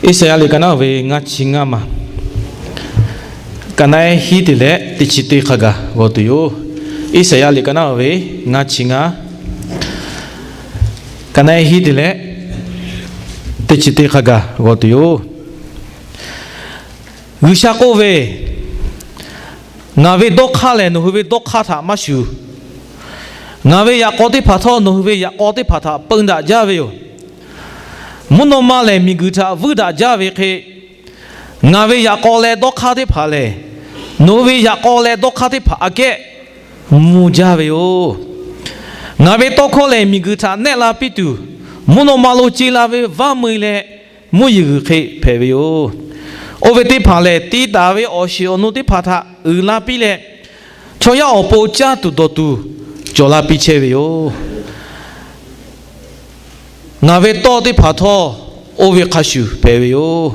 Iˉsaˍyaˆ liꞈ ka naˆ ve ngaˇ chi ngaˇ maˬ, ka naˆ hiˉ te leh teˇ chi teˇ hk'a gaˬ g'aw tuˬ yoˬ. Iˉsaˍyaˆ liꞈ ka naˆ ve ngaˇ chi ngaˇ, ka naˆ hiˉ te leh teˇ chi teˇ hk'a gaˬ g'aw tuˬ yoˬ. G'uiˬsha k'oˆ ve, Ngaˬ ve dawˇ hk'aˇ lehˬ, nawˬ hui ve dawˇ hk'aˇ htaꞈ maˇ shuˍ. Ngaˬ ve yaꞈ k'aw teˇ hpaˍ htawˇ, nawˬ hui ve yaꞈ k'aw teˇ hpaˍ htaꞈ peu daꞈ jaˇ ve yoˬ. Mvuhˇ naw ma lehˬ, miˬguiˬ htaꞈ vuiˇ daꞈ jaˇ ve hk'e, ngaˬ ve yaꞈ k'aw leh dawˇ hk'aˇ teˇ hpaˍ lehˬ, nawˬ hui ve yaꞈ k'aw leh dawˇ hk'aˇ teˇ hpaˍ aꞈ kehˉ mvuh jaˇ ve yoˬ. Ngaˬ ve tawˇ hkawˇ lehˬ, miˬguiˬ htaꞈ nehˆ la piˇ tuˬ, mvuhˇ naw ma lo ce la ve vaˇ meuˇ leh mvuhˇ yeˬ g'uiˬ hk'e hpehꞈ ve yoˬ. Oˇ ve teˇ hpaˍ lehˬ, te taˍ ve awˬ shiˍ awˬ nu teˇ hpaˍ htaꞈ uiˍ la piˇ leh, chaw yaˇ awˬ pon caˇ tuˬ dawˬ tuˬ cawˬ la piˇ chehˇ ve yoˬ. Ngaˬ ve tawˇ teˇ hpaˍ htawˇ, oˇ ve hk'a shuˍ hpehꞈ ve yoˬ.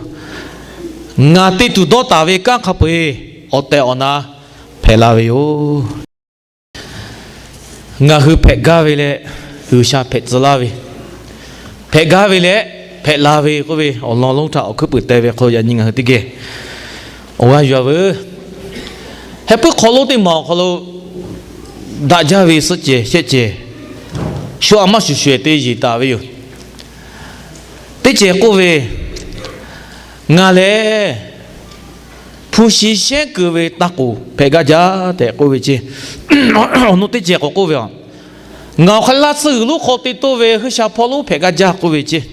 Ngaˬ te tuˬ dawˇ taˍ ve kanˉ hk'a peu-eˬ awˬ tehˬ awˬ na hpehꞈ la ve yoˬ. Ngaˬ hui hpehꞈ gaˇ ve leh G'uiˬsha hpehꞈ tcuh laˇ ve, hpehꞈ gaˇ ve leh hpehꞈ la ve k'oˆ ve awˬ lawn lonˉ htaꞈ awˬ hkuiˉ puiˍ teh ve hk'aw lo yaꞈ nyi ngaˬ hui teˇ geh awˬ g'aˇ yuˬ-a veuˬ. Heh puiˉ hk'aw lonˉ teˇ maˬ awˬ hk'aw lo daꞈ jaˇ ve suhˆ cehˬ shehˆ cehˬ, shu aꞈ maˇ shuˍ shuˍ-ehˍ te yeˬ taˍ ve yoˬ. Teˇ cehˬ k'oˆ ve, Ngaˬ lehˬ hpu shi shehˉ keu ve taˇ k'oˍ hpehꞈ gaˇ jaˇ tehꞈ k'oˆ ve ceˇ. Awˬ nu teˇ cehˬ k'awꞈ k'oˆ ve, Ngaˬ awˬ hk'aˬ lehˬ laˇ tsuhˇ g'uiˬ lonˉ hk'aw te toˇ ve G'uiˬsha hpawˇ lonˉ hpehꞈ gaˇ jaˇ k'oˆ ve ceˇ.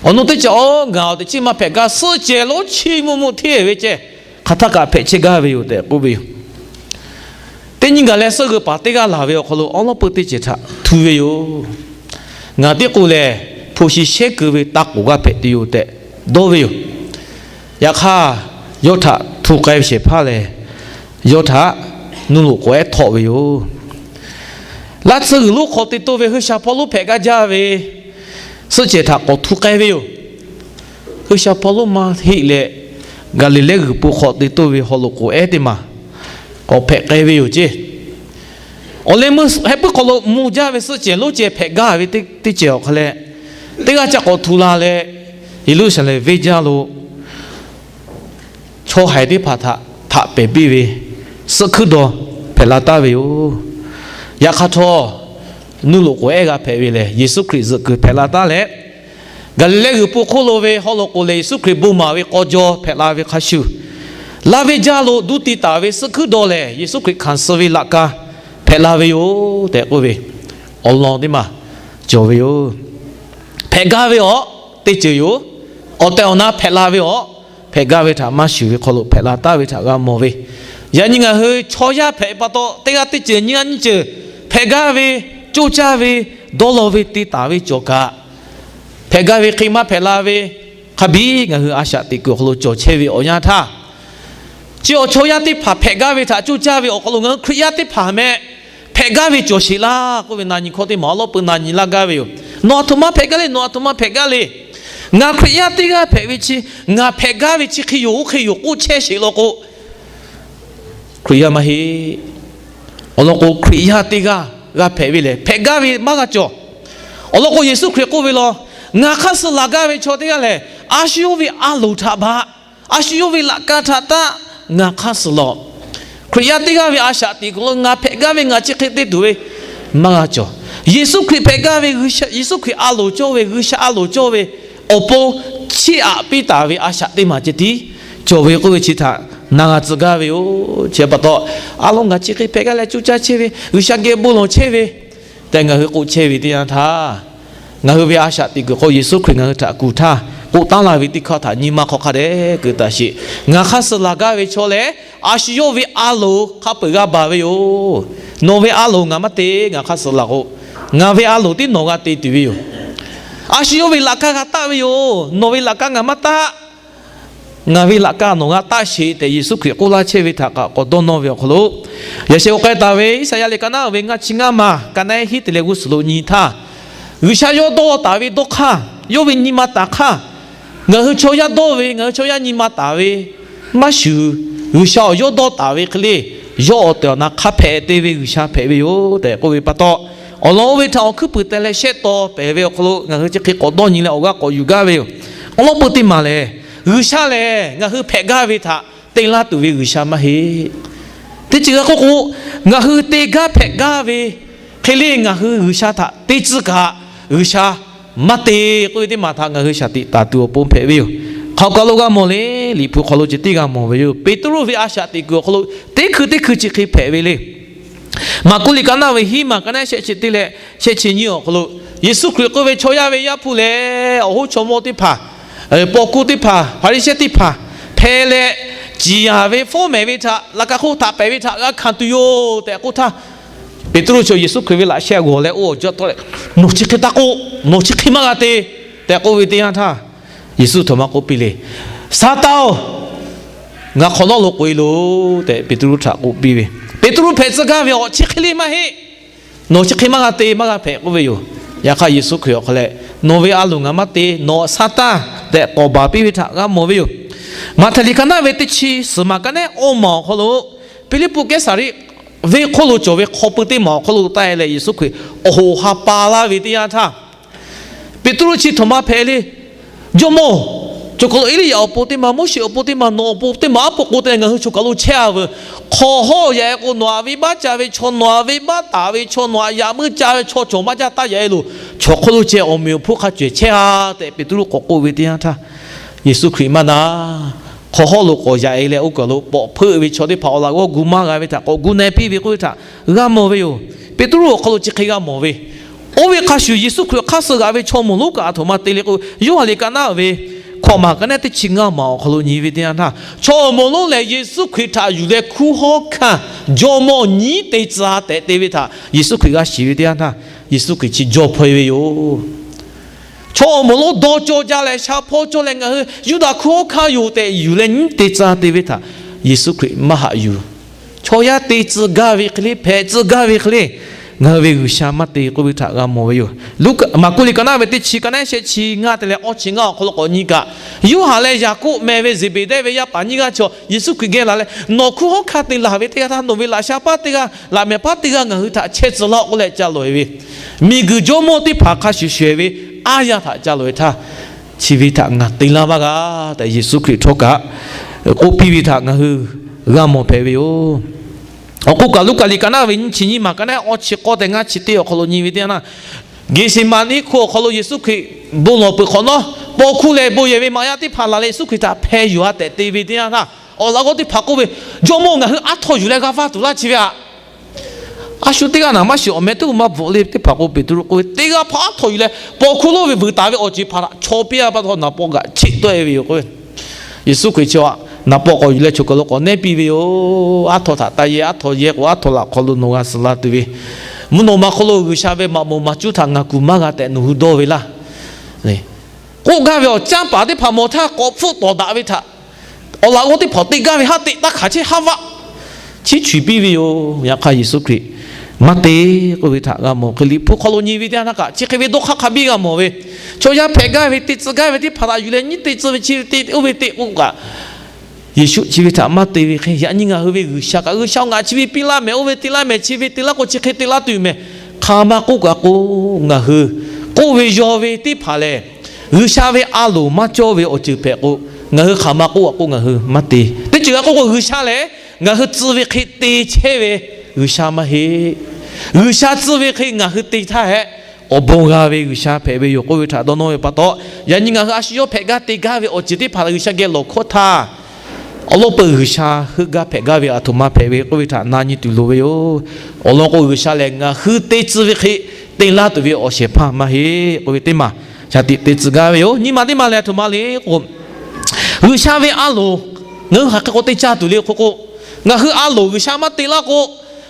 Awˬ nu teˇ cehˬ, Ngaˬ awˬ teꞈ chiˉ maˇ hpehꞈ gaˇ, suhˆ cehˬ lonˉ chi mvuhˇ mvuhˇ hteˇ ve ceˇ, hk'aˬ htaˇ kaꞈ hpehꞈ chehˇ gaˇ ve yoˬ tehꞈ k'oˆ ve yoˬ. Teˇ nyi gaˬ leh suhˆ g'uiˬ paˍ teˇ g'aˇ laˬ ve awˬ hk'aw lo awˉ lawˉ peu teˇ cehˬ htaꞈ htu ve yoˬ. Ngaˬ tiˉ k'o lehˬ, hpu shi shehˉ keu ve taˇ k'oˍ g'aˇ hpehꞈ tuˬ yoˬ tehꞈ dawˇ ve yoˬ. Yaꞈ hk'aˇ, yawˇ htaꞈ htu k'ai ve shehˍ hpaˇ lehˬ, yawˇ htaꞈ nuˇ loꞈ k'oꞈ ehˉ htawˆ ve yoˬ. Laˇ tsuhˇ g'uiˬ lonˉ hk'aw te toˇ ve G'uiˬsha hpawˇ lonˉ hpehꞈ gaˇ jaˇ ve suhˆ cehˬ htaꞈ k'awꞈ htu k'ai ve yoˬ. G'uiˬsha hpawˇ lonˉ maˇ heˆ leh, Gaˍliˍlehˇ g'uiˬ po hk'aw te toˇ ve haw loꞈ k'oꞈ ehˉ teˇ maˬ k'awꞈ hpehꞈ k'ai ve yoˬ ceˇ. Awˬ leh meuˇ heh puiˉ hk'aw lo mvuh jaˇ ve suhˆ cehˬ lonˉ cehˬ hpehꞈ gaˇ ve teˇ cehˬ awˬ hk'a leh, teˇ g'aˇ caˇ k'awꞈ htu la leh, Yeˍruˆsaˍlehnˍ venˇ jaˇ lo chaw haiˬ teˇ hpaˍ htaꞈ htaꞈ pehˍ piˇ ve suhˆ hkuiˉ daw hpehꞈ la taˍ ve yoˬ. Yaꞈ hk'aˇ htawˇ, nuˇ loꞈ k'oꞈ ehˉ g'a hpehꞈ ve lehˬ, Yeˍsuˆ Hkriꞈ zuhꞈ kuiˬ hpehꞈ la taˉ leh, Gaˍliˍlehˇ g'uiˬ po hk'oˆ lo ve haw loꞈ k'oꞈ lehˬ, Yeˍsuˆ Hkriꞈ bon maˍ ve k'aw jaw hpehꞈ la ve hk'a shuˍ, laˇ venˇ jaˇ lo duˇ ti taˍ ve suhˆ hkuiˉ daw lehˬ, Yeˍsuˆ Hkriꞈ hkanˍ suh ve laꞈ ka hpehꞈ la ve yoˬ tehꞈ k'oˆ ve awˬ lawn teˇ maˬ cawˬ ve yoˬ. Hpehꞈ gaˇ ve awˬ teˇ ceuˬ yoˬ. Awˬ tehˬ awˬ na hpehꞈ la ve awˬ, hpehꞈ gaˇ ve htaꞈ maˇ shuˍ ve hk'aw lo hpehꞈ la taˍ ve htaꞈ g'a mawˬ ve. Yaꞈ nyi ngaˬ hui chaw yaˇ hpehꞈ pa taw, teˇ g'aˇ teˇ ceuˬ nyiˇ g'aˇ nyiˇ ceuˬ hpehꞈ gaˇ ve, coˇ caˇ ve, dawˇ law ve te taˍ ve cawˬ kaꞈ, hpehꞈ gaˇ ve hk'e maˇ hpehꞈ la ve hk'a biˇ ngaˬ hui a shaꞈ teꞈ kuiˬ awˬ hk'aw lo cawˬ chehˇ ve awˬ yanˇ htaˇ, chi awˬ chaw yaˇ teˇ hpaˍ hpehꞈ gaˇ ve htaꞈ coˇ caˇ ve awˬ hk'aw lo ngaˬ hui Hkriꞈ yaˇ teˇ hpaˍ meh hpehꞈ gaˇ ve cawˬ sheˍ laˇ k'oˆ ve na nyi hkawˇ teˇ maˬ awˉ lawˉ peu na nyi laˇ gaˇ ve yoˬ. Nawˬ aˬ htoꞈ ma hpehꞈ gaˇ le, nawˬ aˬ htoꞈ ma hpehꞈ gaˇ le. Ngaˬ Hkriꞈ yaˇ teˇ g'aˇ hpehꞈ ve chi, ngaˬ hpehꞈ gaˇ ve chi hk'e yoˬ, oˇ hk'e yoˬ k'oˆ chehˇ sheˍ law k'o, Hkriꞈ yaˇ maˇ heˆ. Awˬ lawn k'o, Hkriꞈ yaˇ teˇ g'aˇ g'a hpehꞈ ve lehˬ, hpehꞈ gaˇ ve maˇ g'a cawˬ. Awˬ lawn k'o, Yeˍsuˆ Hkriꞈ k'oˆ ve law, Ngaˬ hk'aˇ suh laˬ gaˇ ve chaw teˇ g'aˇ lehˬ, a shu yawˇ ve a loˍ htaꞈ baˬ, a shu yawˇ ve laꞈ ka htaꞈ taˆ, ngaˬ hk'aˇ suh lawˬ. Hkriꞈ yaˇ teˇ g'aˇ ve a shaꞈ teꞈ kuiˬ lo ngaˬ hpehꞈ gaˇ ve ngaˬ chi hk'e te tuˬ ve maˇ g'a cawˬ. Yeˍsuˆ Hkriꞈ hpehꞈ gaˇ ve, Yeˍsuˆ Hkriꞈ a loˍ cawˇ ve, G'uiˬsha a loˍ cawˇ ve awˬ pon chiˇ aꞈ piˇ taˍ ve a shaꞈ teˇ maˬ ceh tiˉ cawˬ ve k'oˆ ve chi htaꞈ na g'a tcuh gaˇ ve yoˬ. Chi pa taw, a loˍ ngaˬ chi hk'e hpehꞈ gaˇ leh coˇ caˇ chehˇ ve, G'uiˬsha geh bon lawˬ chehˇ ve tehꞈ ngaˬ hui k'oˆ chehˇ ve teˇ yanˇ htaˇ, ngaˬ hui ve a shaꞈ teꞈ kuiˬ hk'aw Yeˍsuˆ Hkriꞈ ngaˬ hui htaꞈ kuˬ htaˇ, k'oˆ taˉ la ve teˇ hkawˇ htaꞈ nyi ma hk'aw hk'a dehꞈ keu taˍ sheˍ. Ngaˬ hk'aˇ suh laˬ gaˇ ve chaw lehˬ, a shu yawˇ ve a loˍ hk'a peu-eˬ g'a baˬ ve yoˬ. Nawˬ ve a loˍ ngaˬ maˇ te, ngaˬ hk'aˇ suh laˬ k'o, ngaˬ ve a loˍ tiˉ nawˬ g'a te tuˬ ve yoˬ. A shu yawˇ ve laꞈ ka g'a taˆ ve yoˬ. Nawˬ ve laꞈ ka ngaˬ maˇ taˆ. Ngaˬ ve laꞈ ka nawˬ g'a taˆ sheˍ tehꞈ Yeˍsuˆ Hkriꞈ k'oˆ laˇ chehˇ ve htaꞈ kaꞈ k'awꞈ dawˇ nawˇ ve awˬ hk'aw lo, yaꞈ sheh k'awꞈ k'ai taˍ ve Iˉsaˍyaˆ liꞈ ka naˆ ve ngaˇ chi ngaˇ maˬ, ka naˆ hiˉ te leh g'uˇ suhˍ lo nyi htaˇ, G'uiˬsha yawˇ dawˇ taˍ ve dawˇ hk'aˇ, yawˇ ve nyi ma taˍ hk'aˇ, ngaˬ hui chaw yaˇ dawˇ ve, ngaˬ hui chaw yaˇ nyi ma taˍ ve maˇ shuˍ, G'uiˬsha awˬ yawˇ dawˇ taˍ ve hk'e le, yawˇ awˬ tehˬ awˬ na hk'a hpehꞈ te ve G'uiˬsha hpehꞈ ve yoˬ tehꞈ k'oˆ ve pa taw, awˬ lawn oˇ ve htaꞈ awˬ hkuiˉ puiˍ teh leh shehˆ taw pehˍ ve awˬ hk'aw lo ngaˬ hui chi hk'e k'awꞈ dawˇ nyi leh awˬ g'aˇ k'awꞈ yuˬ gaˇ ve yoˬ. Awˬ lawn peu teˇ maˬ lehˬ, G'uiˬsha lehˬ ngaˬ hui hpehꞈ gaˇ ve htaꞈ te laˇ tuˬ ve G'uiˬsha maˇ heˆ. Teˇ ceuˬ g'a k'oˆ k'o, ngaˬ hui te gaˇ hpehꞈ gaˇ ve hk'e le ngaˬ hui G'uiˬsha htaꞈ te tcuh kaꞈ, G'uiˬsha maˇ te k'oˆ ve teˇ maˬ htaꞈ ngaˬ hui shaˍ tiꞈ taˍ tuˬ awˬ pon hpehꞈ ve yoˬ. Hk'aˬ kaˬ lo g'a mawˬ le, Liꞈ hpu hk'aw lo ceh tiˉ g'a mawˬ ve yoˬ. Peˍtruˆ ve a shaꞈ teꞈ kuiˬ awˬ hk'aw lo teˇ hkui teˇ hkui chi hk'e hpehꞈ ve le. Maˍkuˆ liꞈ ka naˆ ve hiˉ maˬ ka naˆ shehˆ chi teˇ leh shehˆ chi nyiˇ awˬ hk'aw lo, Yeˍsuˆ Hkriꞈ k'oˆ ve, Chaw yaˇ ve Yaˇ hpu lehˬ awˬ hoˉ chaw mawˇ teˇ hpaˍ, paw hkuˇ teˇ hpaˍ, Hpaˍriˍsehˇ teˇ hpaˍ hpeh leh, ciˍ yanˍ ve fawˉ mehˍ ve htaꞈ, laꞈ ka hk'oˆ htaꞈ pehˬ ve htaꞈ g'a hkanˍ tuˬ yoˬ tehꞈ k'oˆ htaˇ, Peˍtruˆ chi Yeˍsuˆ Hkriꞈ ve laꞈ sheh g'awˬ leh oˇ awˬ jaˇ tawˆ leh, Nawˬ chi hk'e taˇ k'oˆ. Nawˬ chi hk'e maˇ g'a te tehꞈ k'oˆ ve teˇ yanˇ htaˇ, Yeˍsuˆ htoꞈ ma k'oˆ piˇ le. Saˍtanˍ-oˬ, ngaˬ hk'awꞈ nawˉ lo k'oꞈ e loˬ tehꞈ Peˍtruˆ htaꞈ k'oˆ piˇ ve. Peˍtruˆ hpehꞈ tcuh gaˇ ve awˬ chi hk'e le maˇ heˆ. Nawˬ chi hk'e maˇ g'a te, maˇ g'a hpehꞈ k'oˆ ve yoˬ. Yaꞈ hk'aˇ Yeˍsuˆ Hkriꞈ awˬ hk'aw leh, Nawˬ ve a loˍ ngaˬ maˇ te, nawˬ Saˍtanˍ tehꞈ tawˍ baˬ piˇ ve htaꞈ g'a mawˬ ve yoˬ. Maꞈhtehˍ liꞈ ka naˆ ve teˇ chi suhˍ maˬ ka naˆ awˇ maˬ awˬ hk'aw lo, Hpiˇliˇpuˆ Kehˉsaˍriˆ venˇ hk'oˆ lo cawˬ ve hk'aw pui teˇ maˬ awˬ hk'aw lo taˆ e leh Yeˍsuˆ Hkriꞈ awˬ hoꞈ ha pa laˇ ve teˇ yanˇ htaˇ, Peˍtruˆ chi htoꞈ ma hpehꞈ le. Jawˇmawˇ, choˬ kaˬ lo Eˇliˇyaꞈ awˬ pon teˇ maˬ, Moˉseˍ awˬ pon teˇ maˬ, nawˬ awˬ pon teˇ maˬ aˉ po k'o te leh ngaˬ hui choˬ kaˬ lo chehˇ a veuˬ. Hk'awꞈ hawˉ yaꞈ e k'o, nawˬ aꞈ venˇbaˆ ca ve chaw, nawˬ aꞈ venˇbaˆ taˍ ve chaw, nawˬ aꞈ yaꞈ meuˇ ca ve chaw cawˬ maˇ jaˇ taˇ yaꞈ e loˬ. Chaw hk'oˆ lo ceh awˬ meꞈ awˬ hponˇ hk'a cawehˬ chehˇ a tehꞈ Peˍtruˆ k'awꞈ k'oˆ ve teˇ yanˇ htaˇ, Yeˍsuˆ Hkriꞈ maˇ na hk'awꞈ hawˉ lo k'awꞈ yaꞈ e leh, oˇ kaˬ lo pawꞈ hpeuˆ ve chaw teˇ hpaˍ awˬ laꞈ g'awˇ gu maˇ g'a ve htaꞈ k'awꞈ gu na e piˇ ve k'oˆ ve htaꞈ g'a mawˬ ve yoˬ. Peˍtruˆ awˬ hk'aw lo chi hk'e g'a mawˬ ve, oˇ ve hk'a shuˍ Yeˍsuˆ Hkriꞈ hk'aˇ suh g'aꞈ ve chaw awˬ moˍ lonˉ kaꞈ a htoꞈ ma te le k'o, Yoˇhanˬ liꞈ ka naˆ ve hkawꞈ maˬ ka naˆ teˇ chi ngaˇ maˬ awˬ hk'aw lo nyi ve teˇ yanˇ htaˇ, chaw awˬ moˍ lonˉ lehˬ Yeˍsuˆ Hkriꞈ htaꞈ yuˬ leh hkunˉ hawˉ hkanˇ jawˇmawˇ nyiˉ te tcuh tehꞈ te ve htaꞈ Yeˍsuˆ Hkriꞈ g'a shiˍ ve teˇ yanˇ htaˇ, Yeˍsuˆ Hkriꞈ chi jaw hpaw e ve yoˬ. Chaw awˬ moˍ lonˉ dawˇ cawˇ jaˇ leh sha hpawˇ cawˇ leh ngaˬ hui Yuˇdaꞈ hkunˉ hawˉ hkanˇ yoˬ tehꞈ yuˬ leh nyiˉ te tcuh te ve htaꞈ Yeˍsuˆ Hkriꞈ maˇ haꞈ yuˬ. Chaw yaˇ te tcuh gaˇ ve hk'e le, hpehꞈ tcuh gaˇ ve hk'e le, ngaˬ hui ve G'uiˬsha maˇ te k'oˆ ve htaꞈ g'a mawˬ ve yoˬ. Luˇ, Maˍkuˆ liꞈ ka naˆ ve teˇ chi ka naˆ shehˆ chi ngaˇ te leh awˇ chi ngaˇ awˬ hk'aw lo k'awꞈ nyi kaꞈ, Yoˇhanˬ leh Yaˍkoˆ meh ve Zeˍbeˍdehˇ ve yaˇ paˍ nyiˇ g'aˇ chaw Yeˍsuˆ Hkriꞈ geh laˬ leh, Nawˬ hkunˉ hawˉ hkanˇ te laˬ ve teˇ g'aˇ htaˇ, nawˬ ve laꞈ sha paˇ teˇ g'aˇ, laꞈ mehˍ paˇ teˇ g'aˇ ngaˬ hui htaꞈ chehˇ tcuh laˇ-oˆ k'oˆ leh ca lawˬ e ve, miˬguiˬ jawˇmawˇ teˇ hpaˍ hk'a shuˍ shuˍ e ve aˉ yaˇ htaꞈ ca lawˬ e htaˇ, chi ve htaꞈ ngaˬ te laˇ maˇ g'a tehꞈ Yeˍsuˆ Hkriꞈ htawˇ kaꞈ k'oˆ piˇ ve htaꞈ ngaˬ hui g'a mawˬ hpehꞈ ve yoˬ. Awˬ k'oˆ kaꞈ Luˉkaꞈ liꞈ ka naˆ ve nyiˇ chi nyiˇ maˬ ka naˆ awˇ chi k'awˇ tehꞈ ngaˇ chi teˇ awˬ hk'aw lo nyi ve teˇ yanˇ htaˇ, Geˍseˍmaˍniˆ hkuˇ awˬ hk'aw lo Yeˍsuˆ Hkriꞈ bon lawˬ peuˬ hk'awꞈ nawˉ, paw hkuˇ leh bon yehˬ ve maꞈ yaˇ teˇ hpaˍ laˬ leh Yeˍsuˆ Hkriꞈ htaꞈ hpeh yuˬ a tehꞈ te ve teˇ yanˇ htaˇ, awˬ laꞈ g'awˇ teˇ hpaˍ k'oˆ ve, Jawˇmawˇ, ngaˬ hui aˉ htaw yuˬ leh g'a vaˇ tuˬ laˇ chi ve aꞈ. A shu teˇ g'aˇ naˍ maˇ shiˍ, awˬ meh teˇ g'aˇ maˇ bvuhꞈ le teˇ hpaˍ k'o, Peˍtruˆ k'oˆ ve, Teˇ g'aˇ hpaˇ aˉ htaw yuˬ leh paw hkuˇ lonˉ ve vuiˬ taˍ ve awˬ ceuˬ hpaˍ htaꞈ chaw piˇ a pa taw naˍ paw kaꞈ cheˆ tawˆ e ve yoˬ k'oˆ ve. Yeˍsuˆ Hkriꞈ chi naˍ paw k'awꞈ yuˬ leh choˬ kaˬ lo k'awꞈ nehˉ piˇ ve yoˬ. Aˉ htaw htaꞈ taˇ yehˇ, aˉ htaw yehˇ k'o aˉ htaw laꞈ hk'aw lo nawˬ g'a suhˍ la tuˬ ve, mvuhˇ naw ma hk'oˆ lo G'uiˬsha ve maꞈ moˍ maˍ cuˉ htaꞈ ngaˬ kuˬ maˇ g'a tehꞈ nawˬ hui dawˇ ve laˇ. K'oˆ gaˇ ve awˬ canˇ paˍ teˇ hpaˍ mawˬ htaˇ k'awꞈ hpfuhˆ tawˍ daꞈ ve htaꞈ, awˬ laꞈ g'awˇ teˇ hpaˍ teˇ gaˇ ve haˉ teꞈ taˇ hkanˍ chehˇ haˉ vaˆ chiˉ chuˬ piˇ ve yoˬ. Yaꞈ hk'aˇ Yeˍsuˆ Hkriꞈ maˇ te k'oˆ ve htaꞈ g'a mawˬ hk'e, Liꞈ hpu hk'aw lo nyi ve teˇ yanˇ htaˇ kaꞈ chi hk'e ve dawˇ hk'aˇ hk'a biˇ g'a mawˬ ve, chaw yaˇ hpehꞈ gaˇ ve te tcuh gaˇ ve teˇ hpaˍ htaꞈ yuˬ leh nyiˉ te tcuh ve chi ve te oˇ ve te k'oˆ kaꞈ, Yeˍsuˆ chi ve htaꞈ maˇ te ve hk'e, yaꞈ nyi ngaˬ hui ve G'uiˬsha kaꞈ, G'uiˬsha ngaˬ chi ve piˇ laˇ mehˍ, oˇ ve te laˇ mehˍ, chi ve te laˇ k'o chi hk'e te laˇ tuˬ mehˍ, hk'aˬ ma k'oˆ kaꞈ k'o, ngaˬ hui k'oˆ ve yaw ve teˇ hpaˍ lehˬ, G'uiˬsha ve a loˍ maˇ cawˇ ve awˬ ceuˬ hpehꞈ k'o, ngaˬ hui hk'aˬ ma k'oˆ kaꞈ k'o ngaˬ hui maˇ te. Teˇ ceuˬ g'a k'oˆ k'o, G'uiˬsha lehˬ ngaˬ hui tcuh ve hk'e te chehˇ ve G'uiˬsha maˇ heˆ. G'uiˬsha tcuh ve hk'e ngaˬ hui te htaˇ hehꞈ, awˬ bon g'a ve G'uiˬsha hpehꞈ ve yoˬ k'oˆ ve htaꞈ dawˇ nawˇ ve pa taw, yaꞈ nyi ngaˬ hui a shu yawˇ hpehꞈ gaˇ te gaˇ ve awˬ ceuˬ teˇ hpaˍ G'uiˬsha geh lawˬ hkawˇ htaˇ, awˬ lawn peuˬ G'uiˬsha heuˆ gaˇ hpehꞈ gaˇ ve aˬ htoꞈ ma hpehꞈ ve k'oˆ ve htaꞈ na nyi tuˬ loˍ ve yoˬ. Awˬ lawn k'o, G'uiˬsha lehˬ ngaˬ hui te tcuh ve hk'e te laˇ tuˬ ve awˬ shehˍ hpaˇ maˇ heˆ k'oˆ ve teˇ maˬ shaˍ tiꞈ te tcuh gaˇ ve yoˬ. Nyiˇ maˬ teˇ maˬ lehˬ aˬ htoꞈ ma le k'o, G'uiˬsha ve a loˍ ngaˬ hui hk'aˬ hk'e k'o te caˇ tuˬ le k'oˆ k'o, ngaˬ hui a loˍ G'uiˬsha maˇ te laˇ k'o,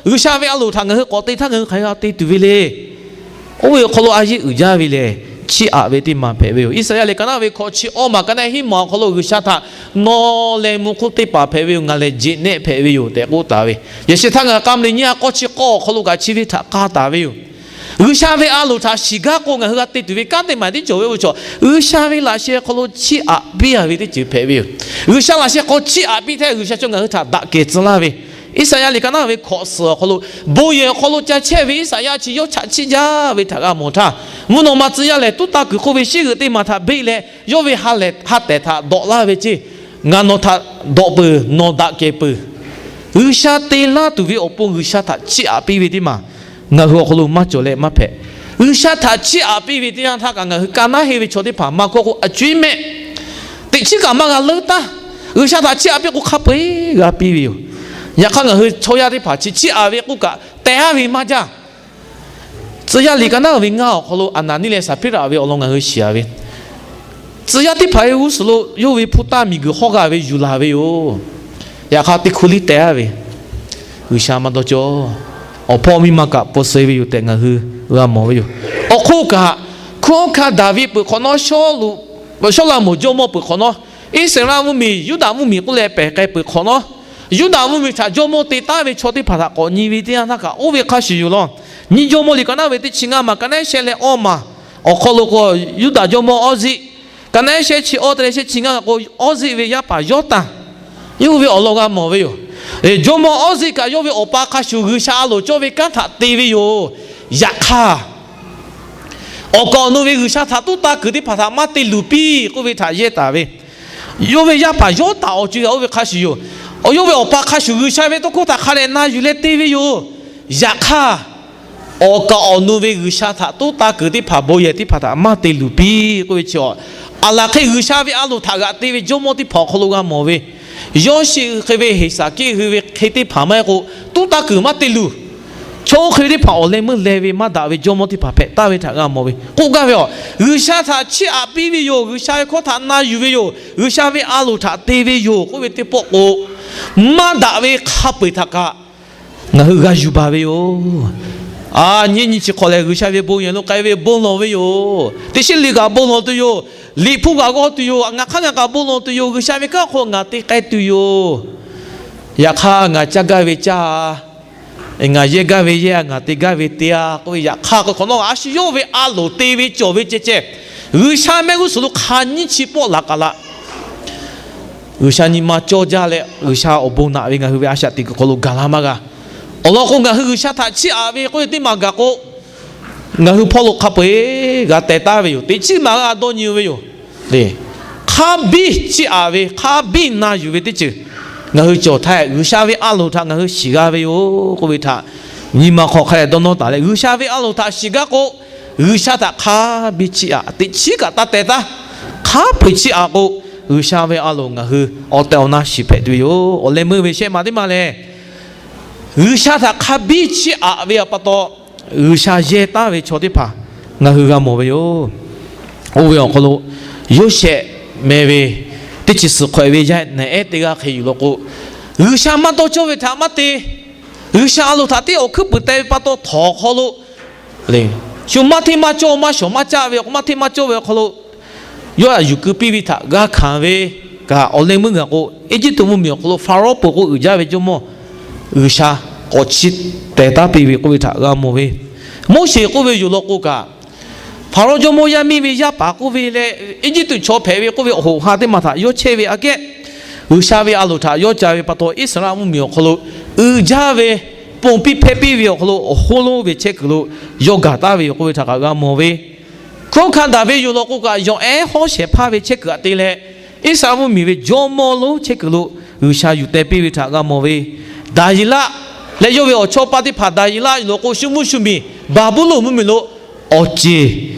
G'uiˬsha ve a loˍ htaꞈ ngaˬ hui k'awꞈ te htaˇ ngaˬ hui hk'aˬ hk'e g'a te tuˬ ve le. Oˇ ve awˬ hk'aw lo a yeˇ uiˍ jaˇ ve lehˬ, chiˇ aꞈ ve teˇ maˬ hpehꞈ ve yoˬ. Iˉsaˍyaˆ liꞈ ka naˆ ve hkawꞈ chi awˇ maˬ ka naˆ hiˉ maˬ awˬ hk'aw lo G'uiˬsha htaꞈ, Nawˬ lehˬ mvuhˇ hk'oˆ teˇ hpaˍ hpehꞈ ve yoˬ, ngaˬ lehˬ jeꞈ nehˆ hpehꞈ ve yoˬ tehꞈ k'oˆ taˍ ve. Yaꞈ sheh htaˇ ngaˬ hui k'a mvuh leh nyiˇ ha k'awˇ chi k'awˇ awˬ hk'aw lo kaꞈ chi ve htaꞈ k'aˇ taˍ ve yoˬ. G'uiˬsha ve a loˍ htaꞈ shiˍ gaˇ k'o ngaˬ hui g'a te tuˬ ve kanˉ teˇ maˬ tiˉ cawˬ ve, oˇ ve chaw G'uiˬsha ve laꞈ sheh hk'aw lo chiˇ aꞈ piˇ a ve teˇ ceuˬ hpehꞈ ve yoˬ. G'uiˬsha laꞈ sheh hk'aw chiˇ aꞈ piˇ htaˇ G'uiˬsha chaw ngaˬ hui htaꞈ daꞈ kehˬ tcuh laˇ ve, Iˉsaˍyaˆ liꞈ ka naˉ ve hkawꞈ suhˍ awˬ hk'aw lo, bon yehˬ awˬ hk'aw lo ca chehˇ ve Iˉsaˍyaˆ chi yawˇ chaꞈ chiˆ jaˇ ve htaꞈ g'a mawˬ htaˇ, mvuhˇ naw ma tcuh yaˇ lehˬ tuˉ taˇ kuiˬ hk'oˆ ve shiˉ g'euꞈ teˇ maˬ htaꞈ beˆ leh, yawˇ ve ha lehˬ ha tehˬ htaꞈ dawꞈ laˇ ve ceˇ. Ngaˬ nawˬ htaꞈ dawꞈ peuˬ, nawˬ daꞈ kehˬ peuˬ. G'uiˬsha te laˇ tuˬ ve awˬ pon G'uiˬsha htaꞈ chiˇ aꞈ piˇ ve teˇ maˬ ngaˬ hui awˬ hk'aw lo maˇ cawˬ leh maˇ hpehꞈ. G'uiˬsha htaꞈ chiˇ aꞈ piˇ ve teˇ yanˇ htaˇ kaꞈ ngaˬ hui ka naˉ henˇ ve chaw teˇ hpaˍ maˇ hkawˇ k'o, a cuˇ iˉ mehˆ teꞈ chiˉ kaꞈ maˇ g'a leuˉ taˇ. G'uiˬsha htaꞈ chiˇ aꞈ piˇ k'o, hk'a peu-eˬ g'a piˇ ve yoˬ. Yaꞈ hk'aˇ, ngaˬ hui chaw yaˇ teˇ hpaˍ chi chiˇ aꞈ ve k'oˆ kaꞈ, teh aˉ ve maˇ jaˇ. Tcuh yaˇ liꞈ ka naˉ ve ngaˇ awˬ hk'aw lo Aˍnaˍniˆ leh Saˍhpiˇraꞈ ve awˬ lawn ngaˬ hui shiˍ-a ve, tcuh yaˇ teˇ hpaˍ ve g'uˇ suhˍ lo yawˇ ve hpu taˇ miˬguiˬ hawˇ g'a ve yuˬ laˬ ve yoˬ. Yaꞈ hk'aˇ, teˇ hkuˇ liˇ teh aˉ ve, G'uiˬsha maˇ dawˇ cawˇ. Awˬ hpawˇ miˇ ma kaꞈ paw suh ve yoˬ tehꞈ ngaˬ hui g'a mawˬ ve yoˬ. Awˬ hk'oˆ kaꞈ, hkunˉ hawˉ hkanˇ Daˍviˆ peuˬ hk'awꞈ nawˉ, Sawˉlaꞈmonˍ jawˇmawˇ peuˬ hk'awꞈ nawˉ, Iˉsaˍreˍlaˆ mvuhˇmiˬ, Yuˇdaꞈ mvuhˇmiˬ k'oˆ leh pehˬ k'ai peuˬ hk'awꞈ nawˉ, Yuˇdaꞈ mvuhˇmiˬ htaꞈ jawˇmawˇ te taˉ ve chaw teˇ hpaˍ htaꞈ k'awꞈ nyi ve teˇ yanˇ htaˇ kaꞈ, oˇ ve hk'a shuˍ yoˬ law. Nyiˇ Jawˇmawˇ liꞈ ka naˉ ve teˇ chi ngaˇ maˬ, ka naˉ shehˆ leh awˇ maˬ awˬ hk'aw lo k'o, Yuˇdaꞈ jawˇmawˇ Awˇziˆ, ka naˉ shehˆ chi awˇ te leh shehˆ chi ngaˇ k'o, Awˇziˆ ve yaˇ paˍ Yawˇtanˍ, yawˇ hui ve awˬ lawn g'a mawˬ ve yoˬ. Jawˇmawˇ Awˇziˆ kaꞈ yawˇ ve awˬ pa hk'a shuˍ G'uiˬsha a loˍ cawˇ ve kanˉ htaꞈ te ve yoˬ. Yaꞈ hk'aˇ, awˬ kaˍ awˬ nu ve G'uiˬsha htaꞈ tuˉ taˇ kuiˬ teˇ hpaˍ htaꞈ maˇ te luˬ piˇ k'oˆ ve htaꞈ yehˇ taˍ ve, yawˇ ve yaˇ paˍ Yawˇtanˍ awˬ co-e htaꞈ oˇ ve hk'a shuˍ yoˬ. Yawˇ ve awˬ pa hk'a shuˍ G'uiˬsha ve tawˇ hkawˇ htaꞈ hk'a dehꞈ na yuˬ leh te ve yoˬ. Yaꞈ hk'aˇ, awˬ kaˍ awˬ nu ve G'uiˬsha htaꞈ tuˉ taˇ kuiˬ teˇ hpaˍ bon yehˬ teˇ hpaˍ htaꞈ maˇ te luˬ piˇ k'oˆ ve chi, aˬ laˬ hk'e G'uiˬsha ve a loˍ htaꞈ g'aꞈ te ve jawˇmawˇ teˇ hpaˍ awˬ hk'aw lo g'a mawˬ ve, Yawˇsheˆ hui hk'e ve, Heˍsaˍkiˆ hui ve hk'e teˇ hpaˍ maˇ heˆ k'o, tuˉ taˇ kuiˬ maˇ te luˬ. Chaw oˇ hk'e ve teˇ hpaˍ awˬ leh meuˇ leh ve maˇ daꞈ ve jawˇmawˇ teˇ hpaˍ hpehꞈ taˍ ve htaꞈ g'a mawˬ ve k'oˆ gaˇ ve yoˬ. G'uiˬsha htaꞈ chiˇ aꞈ piˇ ve yoˬ. G'uiˬsha ve hkawˇ htaꞈ na yuˬ ve yoˬ. G'uiˬsha ve a loˍ htaꞈ te ve yoˬ k'oˆ ve teˇ pawˆ k'o, maˇ daꞈ ve hk'a peu-eˬ htaꞈ kaꞈ ngaˬ hui g'a yuˬ baˬ ve yoˬ. A nyi nyi chi hk'awꞈ lehˬ, G'uiˬsha ve bon yehˬ lo k'ai ve bon lawˬ ve yoˬ. Teˇ shiˉ liꞈ kaꞈ bon lawˬ tuˬ yoˬ. Liꞈ hpu kaꞈ g'aw tuˬ yoˬ. Ngaˬ hk'aˇ ngaˬ kaꞈ bon lawˬ tuˬ yoˬ. G'uiˬsha ve kanˉ hk'aw ngaˬ te k'ai tuˬ yoˬ. Yaꞈ hk'aˇ, ngaˬ caˇ gaˇ ve caˇ-a, ngaˬ yehˇ gaˇ ve yehˇ-a, ngaˬ te gaˇ ve te-a k'oˆ ve, yaꞈ hk'aˇ k'o hk'awꞈ nawˉ a shu yawˇ ve a loˍ te ve cawˬ ve ceh ceh, G'uiˬsha mehˆ g'uˇ suhˍ lo hk'a nyiˇ chi pawˆ laˬ k'aꞈ laꞈ. G'uiˬsha nyi ma cawˇ jaˇ leh G'uiˬsha awˬ bon naꞈ ve ngaˬ hui ve a shaꞈ teꞈ kuiˬ hk'aw lo gaˬ la maˇ g'a. Awˬ lawn k'o, ngaˬ hui G'uiˬsha htaꞈ chiˇ aꞈ ve k'oˆ ve teˇ maˬ gaˬ k'o, ngaˬ hui hpawˇ lo hk'a peu-eˬ g'a teh taˉ ve yoˬ. Teꞈ chiˉ maˬ g'a dawˇ nyi ve yoˬ. Hk'a biˇ chiˇ aꞈ ve, hk'a biˇ na yuˬ ve teˇ ceuˬ ngaˬ hui cawˬ htaˇ, G'uiˬsha ve a loˍ htaꞈ ngaˬ hui shiˍ g'a ve yoˬ k'oˆ ve htaꞈ nyi ma hk'aw hk'a dehꞈ dawˇ nawˇ taˍ leh, G'uiˬsha ve a loˍ htaꞈ shiˍ gaˇ k'o, G'uiˬsha htaꞈ hk'a biˇ chiˇ aꞈ, teꞈ chiˉ kaꞈ taˇ teh taˉ. Hk'a peu-eˬ chiˇ aꞈ k'o, G'uiˬsha ve a loˍ ngaˬ hui awˬ tehˬ awˬ na shiˍ hpehꞈ tuˬ ve yoˬ. Awˬ leh meuˇ ve shehˆ ma teˇ maˬ lehˬ, G'uiˬsha htaꞈ hk'a biˇ chiˇ aꞈ ve pa taw, G'uiˬsha yehˇ taˉ ve chaw teˇ hpaˍ ngaˬ hui g'a mawˬ ve yoˬ. Oˇ ve awˬ hk'aw lo Yoˇsehꞈ meh ve teˇ chi suhˍ hk'awꞈ ve yaˇ nehˬ ehˉ teˇ g'aˇ hk'e yuˬ law k'o, G'uiˬsha maˇ dawˇ cawˇ ve htaꞈ maˇ te, G'uiˬsha a loˍ htaꞈ teˇ awˬ hkuiˉ puiˍ teh ve pa taw htawnˍ hk'aw lo shu maˇ hteˇ maˇ cawˇ, maˇ shawˍ maˇ caˆ ve awˬ hk'aw, maˇ hteˇ maˇ cawˇ ve awˬ hk'aw lo yawˇ htaꞈ yuˬ keu piˇ ve htaꞈ g'a hkanˍ ve kaꞈ, awˬ leh meuˇ gaˬ k'o, Eˇjiˇtuꞈ mvuhˇmiˬ awˬ hk'aw lo Hpaˍrawˇ peuˬ k'o uiˍ jaˇ ve jawˇmawˇ G'uiˬsha k'awꞈ chiˇ teh taˉ piˇ ve k'oˆ ve htaꞈ g'a mawˬ ve. Moˉseˍ k'oˆ ve yoˬ law k'o kaꞈ, Hpaˍrawˇ jawˇmawˇ yaˇ miˇ ve yaˇ paˍ k'oˆ ve leh, Eˇjiˇtuꞈ chaw hpehꞈ ve k'oˆ ve awˬ hoꞈ ha teˇ maˬ htaꞈ yawˇ chehˇ ve aꞈ kehˉ, G'uiˬsha ve a loˍ htaꞈ yawˇ ca ve pa taw, Iˉsaˍreˍlaˆ mvuhˇmiˬ awˬ hk'aw lo uiˍ jaˇ ve ponˬ piˇ hpehˇ piˇ ve awˬ hk'aw lo awˬ hoˉ lonˉ ve chehˇ kuiˬ lo yawˇ gaˬ taˍ ve yoˬ k'oˆ ve htaꞈ kaꞈ g'a mawˬ ve. Hkunˉ hawˉ hkanˇ Daˍviˆ yoˬ law k'o kaꞈ, yawˬ ehˉ Hawˉsheˍhpaˇ ve chehˇ kuiˬ aꞈ te leh, Iˉsaˍreˍlaˆ mvuhˇmiˬ ve jawˇmawˇ lonˉ chehˇ kuiˬ lo G'uiˬsha yuˬ teh piˇ ve htaꞈ g'a mawˬ ve. Daˍyeˍlaˆ leh yawˇ ve awˬ chawˇ paˇ teˇ hpaˍ, Daˍyeˍlaˆ yoˬ law k'o, shu mvuhˇ shu miˬ Baˍbuˍlonˍ mvuhˇmiˬ lo awˬ ceˬ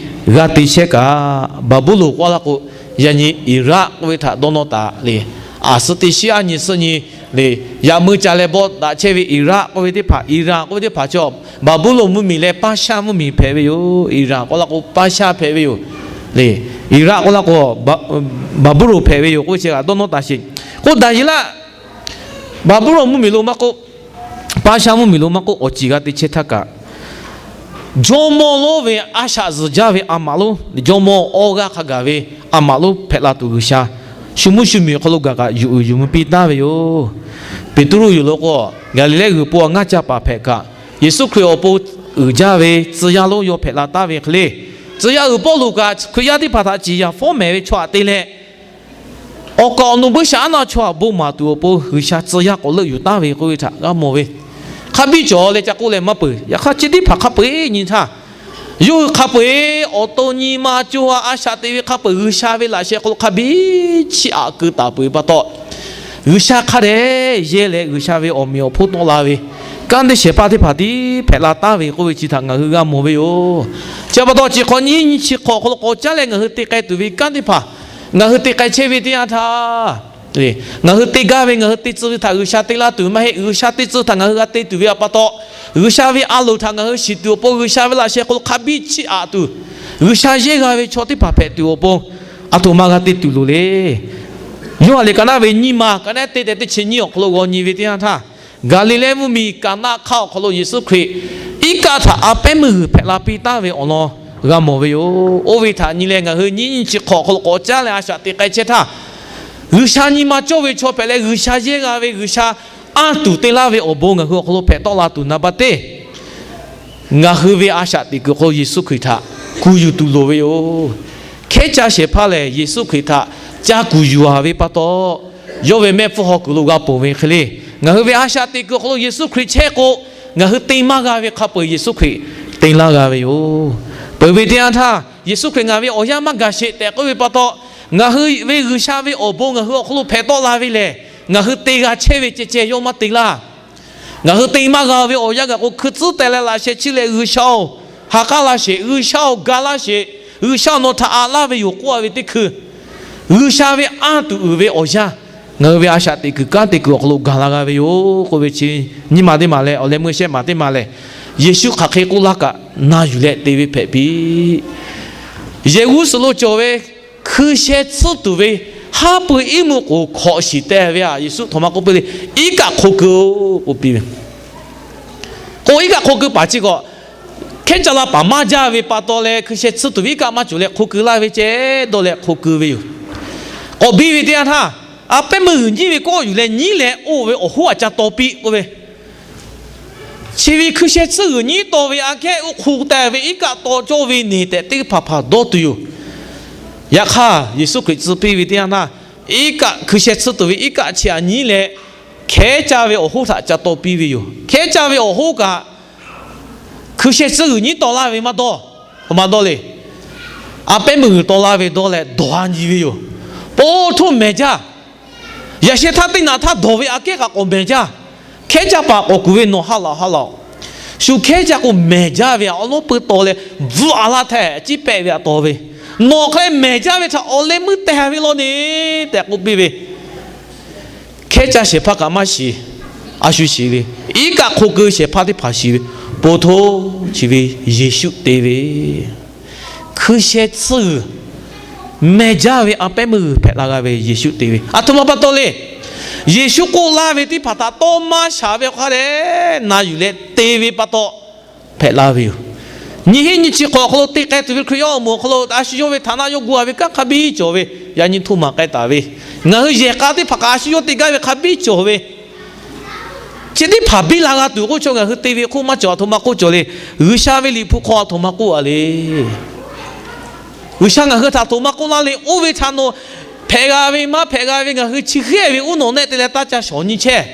g'a te chehˇ kaꞈ, Baˍbuˍlonˍ k'oˆ laˇ k'o, yaꞈ nyi Iˍraˆ k'oˆ ve htaꞈ dawˇ nawˇ taˍ le. Aˬ suhˉ teˇ shiˉ aˉ nyi suhˉ nyi le, yaꞈ meuˇ ca leh bawˆ daꞈ chehˇ ve Iˍraˆ k'oˆ ve teˇ hpaˍ, Iran k'oˆ ve teˇ hpaˍ chaw, Baˍbuˍlonˍ mvuhˇmiˬ leh Paˉshaˆ mvuhˇmiˬ hpehꞈ ve yoˬ. Iran k'oˆ laˇ k'o, Paˉshaˆ hpehꞈ ve yoˬ le. Iˍraˆ k'oˆ laˇ k'o, Baˍbuˍlonˍ hpehꞈ ve yoˬ k'oˆ ve chi kaꞈ dawˇ nawˇ taˍ sheˍ. K'o Daˍyeˍlaˆ Baˍbuˍlonˍ mvuhˇmiˬ lo maˇ k'oˆ, Paˉshaˆ mvuhˇmiˬ lo maˇ k'oˆ, awˬ ceˬ g'a te chehˇ htaˇ kaꞈ, jawˇmawˇ lonˉ ve a shaꞈ zuhˬ jaˇ ve a maꞈ lonˉ, jawˇmawˇ awˇ g'aˇ hk'a gaˬ ve a maꞈ lonˉ hpehꞈ la tuˬ G'uiˬsha shu mvuhˇ shu miˬ awˬ hk'aw lo gaˬ kaꞈ yuˬ uiˍ yuˬ mvuh piˇ taˍ ve yoˬ. Peˍtruˆ yoˬ law k'o, Gaˍliˍlehˇ g'uiˬ po a ngaˇ caˇ paˍ hpehꞈ kaꞈ, Yeˍsuˆ Hkriꞈ awˬ pon uiˍ jaˇ ve tcuh yaˇ lonˉ yawˇ hpehꞈ la taˍ ve hk'e le. Tcuh yaˇ uiˍ Pawˇluꞈ kaꞈ Hkriꞈ yaˇ teˇ hpaˍ htaꞈ ciˍ yanˍ fawˉ mehˍ ve chaw aꞈ te leh, awˬ kaˍ awˬ nu buiˇshaˆaˉnaˆ chaw htaꞈ bon maˍ tuˬ awˬ pon G'uiˬsha tcuh yaˇ k'awꞈ leuˆ yuˬ taˍ ve k'oˆ ve htaꞈ g'a mawˬ ve. Hk'a biˇ cawˬ leh ca k'oˆ leh maˇ peuˬ. Yaꞈ hk'aˇ chi teˇ hpaˍ hk'a peu-eˬ nyi htaˇ, yawˇ hui hk'a peu-eˬ awˬ to nyi ma co ha a shaꞈ teꞈ ve hk'a peu-eˬ G'uiˬsha ve laꞈ sheh hk'aw lo hk'a biˇ chiˇ aꞈ keu taˍ peuˬ ve pa taw, G'uiˬsha hk'a dehꞈ yehˇ leh G'uiˬsha ve awˬ meꞈ awˬ hponˇ tawˆ la ve kanˉ teˇ shehˍ hpaˇ teˇ hpaˍ tiˉ hpehꞈ la taˍ ve k'oˆ ve chi htaꞈ ngaˬ hui g'a mawˬ ve yoˬ. Chi pa taw chi hk'awꞈ nyiˇ nyi chi hk'awꞈ awˬ hk'aw lo k'awꞈ caˉ leh ngaˬ hui te k'ai tuˬ ve kanˉ teˇ hpaˍ ngaˬ hui te k'ai chehˇ ve teˇ yanˇ htaˇ, ngaˬ hui te gaˇ ve ngaˬ hui te tcuh ve htaꞈ G'uiˬsha te laˇ tuˬ maˇ heˆ. G'uiˬsha te tcuh htaꞈ ngaˬ hui g'a te tuˬ ve pa taw, G'uiˬsha ve a loˍ htaꞈ ngaˬ hui shiˍ tuˬ awˬ pon G'uiˬsha ve laꞈ sheh hk'aw lo hk'a biˇ chiˇ aꞈ tuˬ, G'uiˬsha yehˇ g'a ve chaw teˇ hpaˍ hpehꞈ tuˬ awˬ pon aˬ htoꞈ ma g'a te tuˬ loˍ le. Yoˇhanˬ liꞈ ka naˉ ve nyiˇ ma ka naˉ teˇ tehꞈ teˇ chi nyiˇ awˬ hk'aw lo g'aw nyi ve teˇ yanˇ htaˇ, Gaˍliˍlehˇ mvuhˇmiˬ Kaˍnaˆ hk'aˆ awˬ hk'aw lo Yeˍsuˆ Hkriꞈ iˉ kaˆ htaꞈ a pehˉ meuˇ g'uiˬ hpehꞈ la piˇ taˍ ve awˬ lawn g'a mawˬ ve yoˬ. Oˇ ve htaꞈ nyi leh ngaˬ hui nyiˇ nyi chi hk'awꞈ awˬ hk'aw lo k'awꞈ caˉ leh a shaꞈ teꞈ k'ai chehˇ htaˇ, G'uiˬsha nyi ma cawˇ ve chaw hpehꞈ leh G'uiˬsha yehˇ g'a ve G'uiˬsha anˇ tuˬ te laˇ ve awˬ bon ngaˬ hui awˬ hk'aw lo hpehꞈ tawˆ la tuˬ naˍ baˆ teˇ ngaˬ hui ve a shaꞈ teꞈ kuiˬ awˬ hk'aw lo Yeˍsuˆ Hkriꞈ htaꞈ kuˬ yuˬ tuˬ loˍ ve yoˬ. Hkehˉ caˇ shehˍ hpaˇ lehˬ Yeˍsuˆ Hkriꞈ htaꞈ ca kuˬ yuˬ a ve pa taw, yawˇ ve mehˆ hpfuhˇ haw kuiˬ lo g'a ponˬ ve hk'e le, ngaˬ hui ve a shaꞈ teꞈ kuiˬ awˬ hk'aw lo Yeˍsuˆ Hkriꞈ chehˇ k'o, ngaˬ hui te maˇ g'a ve hk'a peu-eˬ Yeˍsuˆ Hkriꞈ te laˇ g'a ve yoˬ. Peuˬ ve teˇ yanˇ htaˇ Yeˍsuˆ Hkriꞈ ngaˬ ve awˬ yanˇ maˇ gaˬ sheˍ tehꞈ k'oˆ ve pa taw, ngaˬ hui ve G'uiˬsha ve awˬ bon ngaˬ hui awˬ hk'aw lo hpehꞈ tawˆ la ve lehˬ, ngaˬ hui te g'a chehˇ ve ceh ceh yawˇ maˇ te laˇ. Ngaˬ hui te maˇ g'a ve awˬ yanˇ gaˬ k'o, hkui tcuhˉ teh leh laꞈ sheh chi leh G'uiˬsha-oˬ, ha k'aˉ laˇ sheˍ, G'uiˬsha-oˬ, ga laˇ sheˍ, G'uiˬsha nawˬ htaꞈ aꞈ laˇ ve yoˬ k'oˆ a ve teˇ hkui, G'uiˬsha ve anˇ tuˬ uiˍ ve awˬ yanˇ ngaˬ hui ve a shaꞈ teꞈ kuiˬ kanˉ te kuiˬ awˬ hk'aw lo gaˬ la g'a ve yoˬ k'oˆ ve chi nyiˇ maˬ teˇ maˬ leh awˬ leh meuˇ shehˆ maˬ teˇ maˬ lehˬ, Yeˍsuˆ hk'aˬ hk'e k'oˆ laˇ kaꞈ na yuˬ leh te ve hpehꞈ piˇ. Yehˬ g'uˇ suhˍ lo cawˬ ve hkui sheh tsuhˇ tuˬ ve haˉ pui iˉ mvuhˇ k'oˍ hkawꞈ shiˍ teh ve a, Yeˍsuˆ htoꞈ ma k'oˆ piˇ le, iˉ kaˆ hk'o keu-oˬ k'oˆ piˇ ve. K'o iˉ kaˆ hk'o keu paˍ chi kaꞈ, hkehˉ caˇ la paˍ maˇ jaˇ ve pa taw leh hkui sheh tsuhˇ tuˬ ve iˉ kaˆ maˇ cawˬ leh hk'o keu laˇ ve ceh dawˇ leh hk'o keu ve yoˬ. K'awꞈ biˇ ve teˇ yanˇ htaˇ, a pehˉ meuˇ g'uiˬ nyiˉ ve kawˆ yuˬ leh nyiˉ leh oˇ ve awˬ hoˉ aꞈ ca taw piˇ k'oˆ ve. Chi ve hkui sheh tsuhˇ g'uiˬ nyiˉ taw ve aꞈ kehˉ oˇ hk'o teh ve iˉ kaˆ taw cawˇ ve neˬ tehꞈ teˇ hpaˍ hpaˍ dawˇ tuˬ yoˬ. Yaꞈ hk'aˇ Yeˍsuˆ Hkriꞈ tcuh piˇ ve teˇ yanˇ htaˇ, iˉ kaˆ hkui sheh tsuhˇ tuˬ ve iˉ kaˆ chi aꞈ nyiˉ leh hkehˉ caˇ ve awˬ hoˉ htaꞈ ca taw piˇ ve yoˬ. Hkehˉ caˇ ve awˬ hoˉ kaꞈ hkui sheh tsuhˇ g'uiˬ nyiˉ taw laˇ ve maˇ dawˇ, maˇ dawˇ le. A pehˉ meuˇ g'uiˬ taw laˇ ve dawˇ leh dawˬ a nyi ve yoˬ. Po htoˇ mehˬ jaˇ. Yaꞈ sheh htaˇ teˇ naꞈ htaˇ dawˬ ve aꞈ kehˉ kaꞈ k'awꞈ mehˬ jaˇ. Hkehˉ caˇ paˍ k'awꞈ kuˬ ve, nawˬ ha laꞈ ha laꞈ-oˬ, shu hkehˉ caˇ k'o mehˬ jaˇ ve aꞈ awˉ lawˉ peu taw leh bvuhꞈ a laˇ htaˇ ciˉ pehˆ ve aꞈ taw ve, nawˬ hk'e leh mehˬ jaˇ ve htaꞈ awˬ leh meuˇ teh ve law neˬ tehꞈ k'oˆ piˇ ve. Hkehˉ caˇ shehˍ hpaˇ kaꞈ maˇ shiˍ. A shu shiˍ ve, iˉ kaˆ hk'o keu shehˍ hpaˇ teˇ hpaˍ shiˍ ve, po htoˇ chi ve Yeˍsuˆ te ve hkui sheh tsuhˇ g'uiˬ mehˬ jaˇ ve a pehˉ meuˇ g'uiˬ hpehꞈ la g'a ve Yeˍsuˆ te ve. Aˬ htoꞈ ma pa taw le. Yeˍsuˆ k'oˆ laˇ ve teˇ hpaˍ htaꞈ tawˇ maˇ shaˍ ve hk'a dehꞈ na yuˬ leh te ve pa taw hpehꞈ la ve yoˬ. Nyiˇ hinˉ nyiˇ chi hk'awꞈ awˬ hk'aw lo te k'ai tuˬ ve Hkriꞈ yaˇ awˬ moˍ awˬ hk'aw lo a shu yawˇ ve htaꞈ naˆ yawˇ gu a ve kanˉ hk'a biˇ cawˬ ve, yaꞈ nyi htoˇ maˍ k'ai taˍ ve, ngaˬ hui yehˬ k'a teˇ hpaˍ kaꞈ a shu yawˇ te gaˇ ve hk'a biˇ cawˬ ve, chi teˇ hpaˍ biˇ la g'a tuˬ k'oˆ chaw ngaˬ hui te ve hk'oˆ maˇ cawˬ. Aˬ htoꞈ ma k'oˆ cawˬ le. G'uiˬsha ve Liꞈ hpu hk'aw aˬ htoꞈ ma k'oˆ a le. G'uiˬsha ngaˬ hui htaꞈ aˬ htoꞈ ma k'oˆ laˇ le. Oˇ ve htaꞈ nawˬ hpehꞈ g'a ve maˇ hpehꞈ g'a ve ngaˬ hui chi hk'e ve uˉ nawˬ nehˆ te leh taˇ ca shawˍ nyi chehˇ.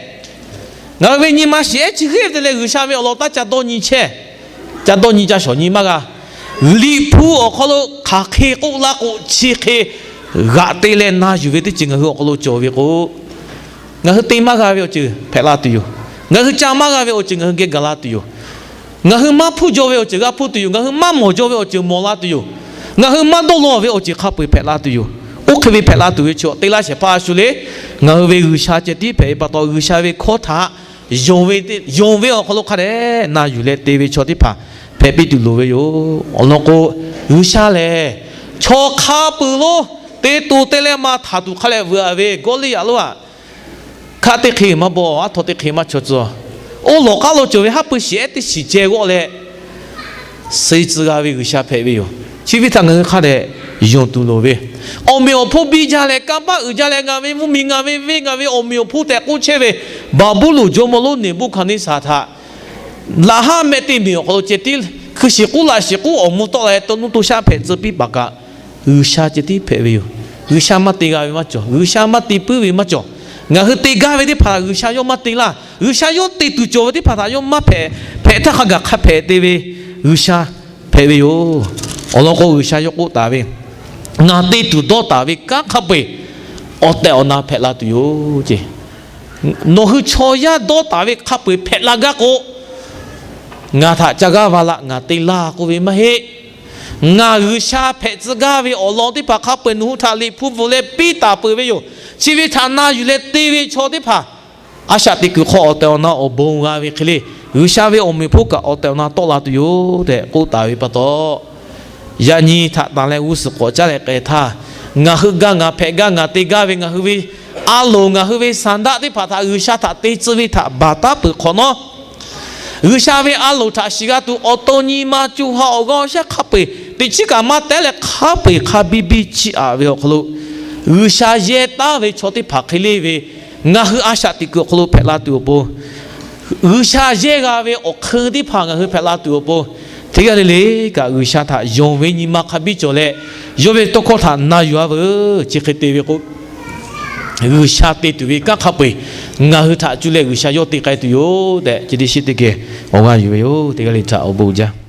Ngaˬ hui ve nyi ma shiˍ ehˉ chi hk'e te leh G'uiˬsha ve awˬ lawn taˇ ca dawˇ nyi chehˇ. Ca dawˇ nyi ca shawˍ nyi maˇ g'a. Liꞈ hpu awˬ hk'aw lo hk'aˬ hk'e k'oˆ laˇ k'o chi hk'e g'aꞈ te leh na yuˬ ve teˇ ceuˬ ngaˬ hui awˬ hk'aw lo cawˬ ve k'o, ngaˬ hui te maˇ g'a ve awˬ ceuˬ hpehꞈ la tuˬ yoˬ. Ngaˬ hui ca maˇ g'a ve awˬ ceuˬ ngaˬ hui geh gaˬ la tuˬ yoˬ. Ngaˬ hui maˇ hpuˇ jaw ve awˬ ceuˬ g'a hpuˇ tuˬ yoˬ. Ngaˬ hui maˇ mawˬ jaw ve awˬ ceuˬ mawˬ la tuˬ yoˬ. Ngaˬ hui maˇ dawˇ law ve awˬ ceuˬ hk'a peu-eˬ hpehꞈ la tuˬ yoˬ. Oˇ hk'e ve hpehꞈ la tuˬ ve chi te laˇ shehˍ hpaˇ a shu le. Ngaˬ hui ve G'uiˬsha ceh tiˉ hpehꞈ ve pa taw G'uiˬsha ve hkawˇ htaꞈ yonˍ ve awˬ hk'aw lo hk'a dehꞈ na yuˬ leh te ve chaw teˇ hpaˍ hpehꞈ piˇ tuˬ loˍ ve yoˬ. Awˬ lawn k'o, G'uiˬsha lehˬ chaw hk'a peuˬ lo te to te leh maˇ htaꞈ tuˬ hk'a leh veuꞈ a ve Gawˇliˇyaꞈ lonˉ aꞈ hkaˆ teˇ hk'e maˇ bawˆ, aˉ htaw teˇ hk'e maˇ chaw tcuh. Oˇ lawˬ k'aˉ lo cawˬ ve haˉ pui shiˍ ehˉ teˇ shiˍ ceh g'awˆ leh suh tcuh g'a ve G'uiˬsha hpehꞈ ve yoˬ. Chi ve htaꞈ ngaˬ hui hk'a dehꞈ yonˍ tuˬ loˍ ve, awˬ meꞈ awˬ hponˇ biˇ jaˇ leh kanˇ paˆ uiˍ jaˇ leh ngaˬ ve mvuhˇmiˬ ngaˬ ve venˇ ngaˬ ve awˬ meꞈ awˬ hponˇ tehꞈ k'oˆ chehˇ ve Baˍbuˍlonˍ jawˇmawˇ lonˉ Neˍbuˆhkaˍneˍsaˍ htaꞈ laꞈ haˉ mehˆ teˇ meꞈ awˬ hk'aw lo ceh tiˉ hkui shiˍ k'oˆ laꞈ shiˍ k'oˆ awˬ mvuh tawˆ la leh to nuˇ to shaˆ hpehꞈ tcuh piˇ paˍ kaꞈ, G'uiˬsha ceh tiˉ hpehꞈ ve yoˬ. G'uiˬsha maˇ te g'a ve maˇ cawˬ. G'uiˬsha maˇ te puiˉ ve maˇ cawˬ. Ngaˬ hui te gaˇ ve teˇ hpaˍ htaꞈ G'uiˬsha yawˇ maˇ te laˇ. G'uiˬsha yawˇ te tuˬ cawˬ ve teˇ hpaˍ htaꞈ yawˇ maˇ hpehꞈ. Hpehꞈ htaˇ hk'a gaˬ hk'a hpehꞈ te ve G'uiˬsha hpehꞈ ve yoˬ. Awˬ lawn k'o, G'uiˬsha yawˇ k'oˆ taˍ ve, Ngaˬ te tuˬ dawˇ taˍ ve kanˉ hk'a peu-eˬ awˬ tehˬ awˬ na hpehꞈ la tuˬ yoˬ ce. Nawˬ hui chaw yaˇ dawˇ taˍ ve hk'a peu-eˬ hpehꞈ la gaˇ k'o, ngaˬ htaꞈ ca g'aˇ va laꞈ ngaˬ te laˇ k'oˆ ve maˇ heˆ. Ngaˬ G'uiˬsha hpehꞈ tcuh gaˇ ve awˬ lawn teˇ hpaˍ hk'a peu-eˬ nawˬ hui htaꞈ liꞈ hpu bvuhꞈ leh piˇ taˍ peuˬ ve yoˬ. Chi ve htaꞈ na yuˬ leh te ve chaw teˇ hpaˍ a shaꞈ teꞈ kuiˬ hk'aw awˬ tehˬ awˬ na awˬ bon g'a ve hk'e le, G'uiˬsha ve awˬ meꞈ awˬ hponˇ kaꞈ awˬ tehˬ awˬ na tawˆ la tuˬ yoˬ tehꞈ k'oˆ taˍ ve pa taw, yaꞈ nyi htaꞈ tanˬ leh g'uˇ suhˍ k'awꞈ caˉ leh k'ai htaˇ, ngaˬ hui gaˇ ngaˬ hpehꞈ gaˇ ngaˬ te gaˇ ve ngaˬ hui ve a loˍ ngaˬ hui ve saˍ daˆ teˇ hpaˍ htaꞈ G'uiˬsha htaꞈ te tcuh ve htaꞈ baˬ taˉ peuˬ hk'awꞈ nawˉ, G'uiˬsha ve a loˍ htaꞈ shiˍ g'a tuˬ awˬ to nyi ma co ha awˬ g'aˇ awˬ shaˉ hk'a peu-eˬ teꞈ chiˉ kaꞈ maˇ tehˉ leh hk'a peu-eˬ hk'a biˇ biˇ chiˇ aꞈ ve awˬ hk'aw lo, G'uiˬsha yehˇ taˉ ve chaw teˇ hpaˍ hk'e le ve ngaˬ hui a shaꞈ teꞈ kuiˬ awˬ hk'aw lo hpehꞈ la tuˬ awˬ pon, G'uiˬsha yehˇ g'a ve awˬ hk'eun teˇ hpaˍ ngaˬ hui hpehꞈ la tuˬ awˬ pon, teˇ g'aˇ le le kaꞈ G'uiˬsha htaꞈ yonˍ ve nyi ma hk'a biˇ cawˬ leh, yawˇ ve tawˇ hkawˇ htaꞈ na yuˬ-a veuˬ. Chi hk'e te ve k'o, G'uiˬsha te tuˬ ve kanˉ hk'a peu-eˬ ngaˬ hui htaꞈ cuˇ leh G'uiˬsha yawˇ te k'ai tuˬ yoˬ tehꞈ, chi teˇ shiˉ teˇ geh awˬ g'aˇ yuˬ ve yoˬ. Teˇ g'aˇ le htaꞈ awˬ bon jaˇ.